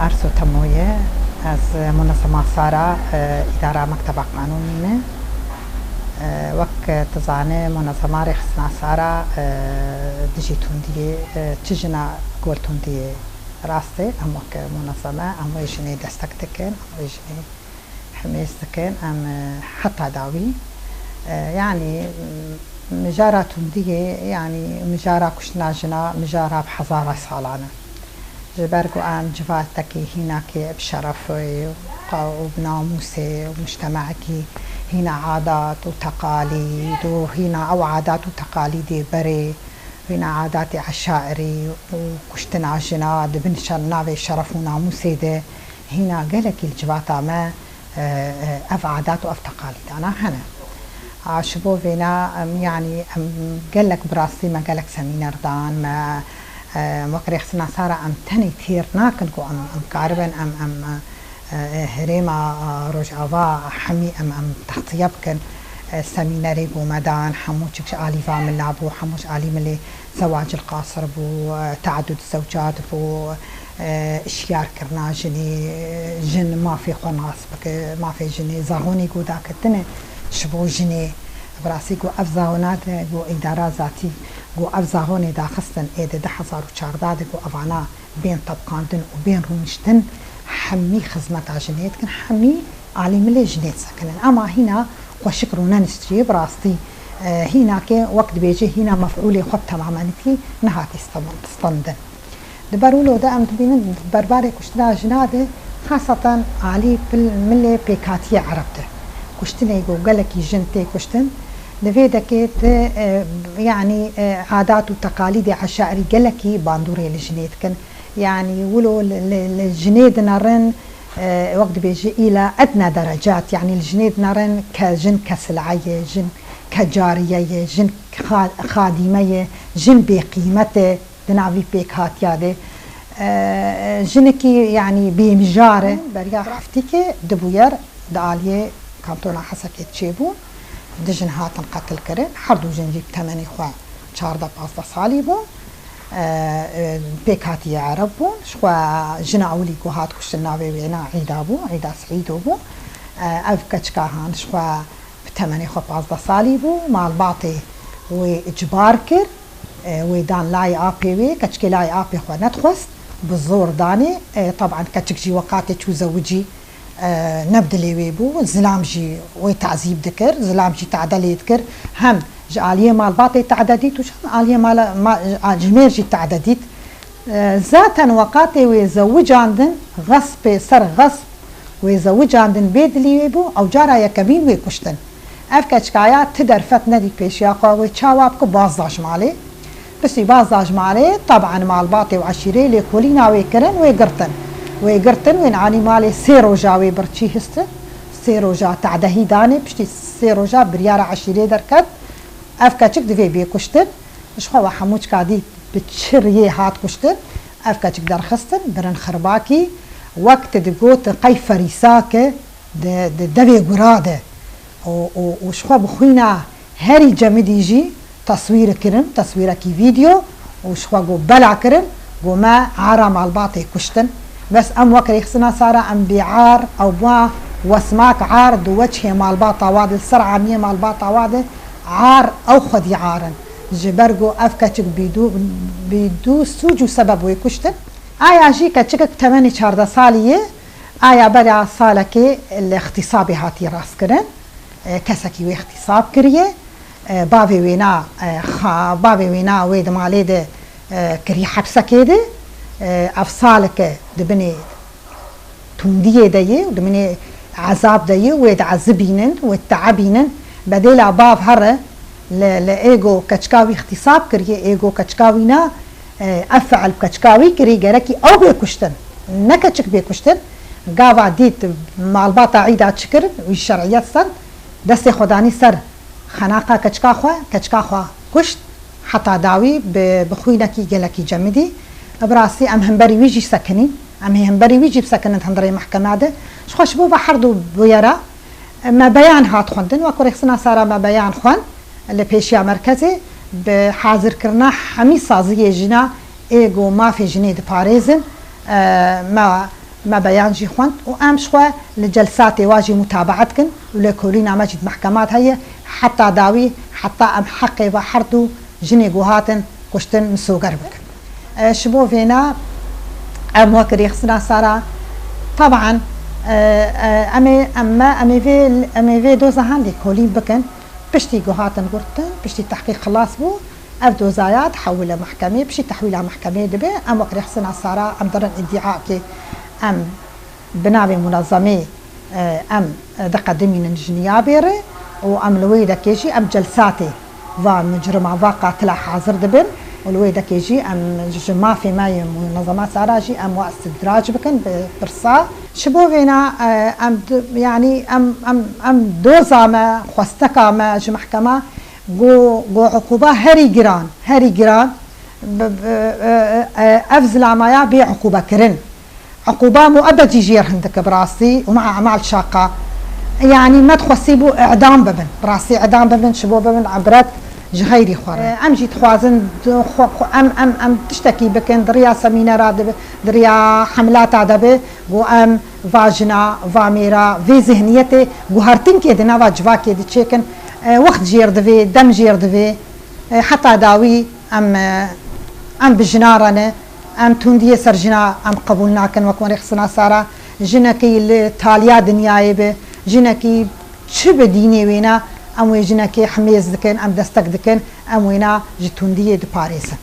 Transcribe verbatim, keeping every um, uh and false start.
Arso Temoye, ez munezema Sara, e, îdara mekteba qanûnî me. E, wek tu zanî, munezema rêxistina Sara, e, dijî tundiyê, e, çi jina gor tundiyê rast e, em wek munezeme, em wê jinê destek dikin, em wê jinê himêz dikin, em, e, heta dawî, e, yanî, m-, mijara tundiyê, yanî mijara kuştina jina, mijara bi hezara salan e. Ji ber ku em civatekî hînakê bi şerefê û qa-, û bi namûsê û mujtemekî hîna adat û teqalîd û hîna ew adat û teqalîdê berê, hîna adatê eşairî û kuştina jina di bin şer-, navê şeref û namûsê de hîna gelekî li civata me, e, e, ev adat û ev teqalîdana hene. A, ji bo vêna, em, yanî, em gelek bi rastî me gelek semîner dan, me, e, wek rêxistina Sara em tenê têr nakin ku em, em karibin, em, em, e, e, herêma, e, Rojava hemî em, em textiye bikin. E, semînerê bo me dan, hemû çik ji alî va mila bû, hemû ji alî milê zewacil qasir bû, e, teadud zewcat bû, e, şiyarkirina jinê, e, jin mafê xwe nas bike, mafê jinê, zaxonê ku daketine ji bo jinê. Bi rastî ku ev zaxona de ku îdara zatî ku ev zaxonê daxistin ê di du hezar û çardeh de ku evana bên tebqandin û bên rûniştin hemî xizmeta jinê dikin, hemî alî milê jinê disekinin. Ema hîna xweşik rûne niştiyê bi rastî, e, hîna ke wek dibêje hîna mef'ûlê xwe bi temamenîtî nehatî stem-, stendin. Di ber wilo de em dibînin berbarê kuştina jina de, xaseten alî pil milê pêkhatiyê Ereb de. Kuştinê ku gelekî jin tê kuştin, di vê dekê de, e, yanî, e, adat û teqalîdê eşairî gelekî bandorê li jinê dikin. Yanî wilo li, li, li jinê dinerin, e, wek dibêje îla edna derecat, yanî li jinê dinerin ke jin ke sil'e ye, jin ke cariye ye, jin xa-, xadîme ye, jin bêqîmet e. Di nav vî pêkhatiya de, e, jinekî, yanî bêmijar e. Beriya heftîkê di bûyer di aliyê kantona Hesekê çêbû. Du jin hatin qetilkirin. Her du jin jî bi temenê xwe çardeh pazdeh salî bûn. E, e, pêkhatiye Ereb bûn. Ji xwe jina ewilî ku hat kuştin navê wê na Îda bû. Îda Seîdo bû. E, ev keçika han ji xwe bi temenê xwe pazdeh salî bû. Malbatê wê icbar kir. E, wê dan layê apê wê, keçikê layê apê xwe nedixwest, bi zor danê. E, teban keçik jî weqatê çû zewicî, e, ne bi dilê wê bû, zilam jî wê tazîb dikir, zilam jî tade lê dikir. Hem ji aliyê malbatê tade dît û hem aliyê mala-, ma-, a-, ji mêr jî tade dît. E, zaten weqatê wê zewicandin, xespê ser xesp, wê zewicandin bê dilî wê bû, ew cara yekemîn wê kuştin. Ev keçikaya ti derfet nedît pêşiya xwe, wê çawa bike, baz da ji malê. Piştî baz da ji malê, teban malbatê û eşîrê lêkolîna wê kirin, wê girtin. Wê girtin, wê anî malê sê roja wê birçî histin. Sê roja tadehî danê, piştî sê roja biryara eşîrê derket. Ev keçik divê bê kuştin. Ji xwe we hemû çika dît bi çi riyê hat kuştin. Ev keçik derxistin, birin xirbakî. Wek tu digotin qey ferîsake di, di devê gura de. Û, û, û ji xwe bi xwîna herî cemidî jî teswîr kirin, teswîrekî vîdeo û ji xwe got bela kirin, got me ara malbatê kuştin. Bes em wek rêxistina Sara em bêar, ew ba wesmak ar di weçhê malbata wa de, li ser amiyê malbata wa de ar ew xwedî ar in. Ji ber ku ev keçik bîdû, bîdû sûc û sebeb wê kuştin. Aya jî keçikek temenê çardeh salî ye, aya bera salekê li îxtîsabê hatî rastkirin. E, kesekî wê îxtîsab kiriye. E, bavê wêna, e, xa-, bavê wêna wê di malê de, e, kirî hepsekê de. E, ev saleke di binê tundiyê de ye û di binê ezab de ye, wê diezibînin, wê diebînin. Bedêla bav here li, li êgo keçika wî îxtîsab kiriye, êgo keçika wî na, e, ev fiil bi keçika wî kirî, gerekî ew bê kuştin, ne keçik bê kuştin. Gava dît malbata Îda çi kirin, wî şer'iyet stend, destê xwe danî ser xenaqa keçika xwe, keçika xwe kuşt, heta dawî bi, bi xwînekî gelekî cemidî. Bi rastî em hemberî wî jî sekinîn, em hê hemberî wî jî bisekinin hundirê mehkema de. Ji xwe ji bo ve her du bûyera me beyan hat xwendin, wek ku rêxistina Sara me beyan xwend li pêşiya merkezê, bi hazirkirina hemî saziyê jina ê ku mafê jinê diparêzin, e, me Me beyan jî xwend û em ji xwe li celsatê wa jî mutabaet dikin û lêkolîna me jî di mehkemat heye, heta dawî, heta em heqê ve her du jinê ku hatin kuştin misoger bikin. E, ji bo vêna em wek rêxistina Sara, teban, e, e, em ê, em me, em ê vê, em ê vê doza han lêkolîn bikin. Piştî ku hatin girtin, piştî tehqîq xilas bû, ev dozaya dihewile mehkemê, piştî tehwîla mehkemê dibe, em wek rêxistina Sara, em dirin îdîakê, em bi navê munezemê, e, em diqedimînin ji niyabê re û em li wê dekê jî em celsatê va micrima, va qatila hazir dibin û li wê dekê jî em ji mafê me yê munezema Sara jî em wa istidrac bikin bi pirsa. Ji bo vêna, e, em di-, yanî em, em, em doza me, xwesteka me ji mehkema, Got, got, uquba herî giran, herî giran, b-, b-, e, e, ev zilamaya bê uqubekirin. Uquba muebed jî jêr hindik e bi rastî û mea emal şaqa. Yanî me dixwestî bû îdam bibin. Bi rastî îdam bibin, ji bo bibin ibret ji xeyrî xwe re. E, em jî dixwazin di-, xwe, xwe, em, em, em tiştekî bikin, di riya semînera de bi, di riya hemlata de bi, got em va jina, va mêra, vê zihniyetê guhertinkê di nava civakê de çêkin. E, wext jêr divê, dem jêr divê. E, heta dawî em, e, em bi jina re ne, em tundiyê ser jina em qebûl nakin wek rêxistina Sara. Jinekî li taliya dinyayê be, jinekî çi bi dînê wêna, em wê jinekê himêz dikin, em destek dikin, em wêna ji tundiyê diparêzin.